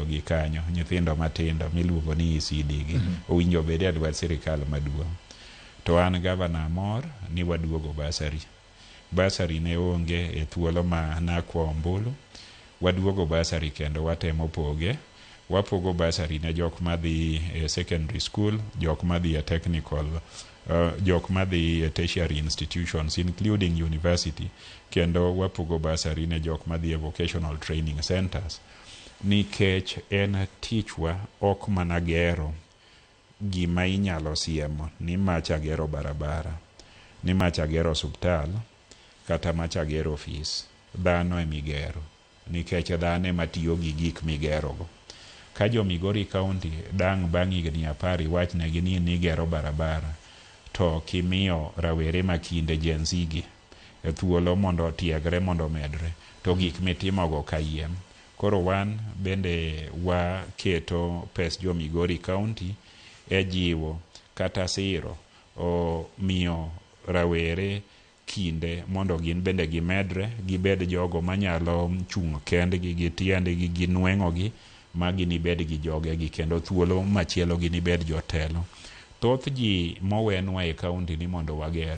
gi kanyo, nyithindo matindo miluongo ni ECD gi, owinjo obed e lwet sirikal maduong'. To an gavana amor ni waduogo bursary. Bursary ne onge e thuolo ma nakwa ombulu. Waduogo bursary kendo watemo poge. Wapogo bursary ne jok madhi e secondary school, jok madhi e technical, jok madhi e tertiary institutions including university, kendo wapogo bursary ne jok madhi e vocational training centers. Nikech en tichwa ok mana gero gima inyalo siemo ni macha gero barabara, ni macha gero osuptal, kata macha gero ofis. Dhano emigero, nikech dhano ema tiyo gi gik migerogo. Ka jo Migori County dang' bang' higni 10 iwachnegi ni nigero barabara, to kimiyo rawere ma kinde Gen Z gi e thuolo mondo otiegre mondo omedre, to gik mitimogo kayiem. Koro wan bende waketo pes jo Migori County e jiwo kata siro miyo rawere kinde mondo gin bende gimedre, gibed jogo manyalo chung' kendgi gi tiendgi gi nweng'ogi ma ginibed gi jogegi kendo thuolo machielo ginibed jotelo. Thoth ji mowenwa e kaunti ni mondo wager.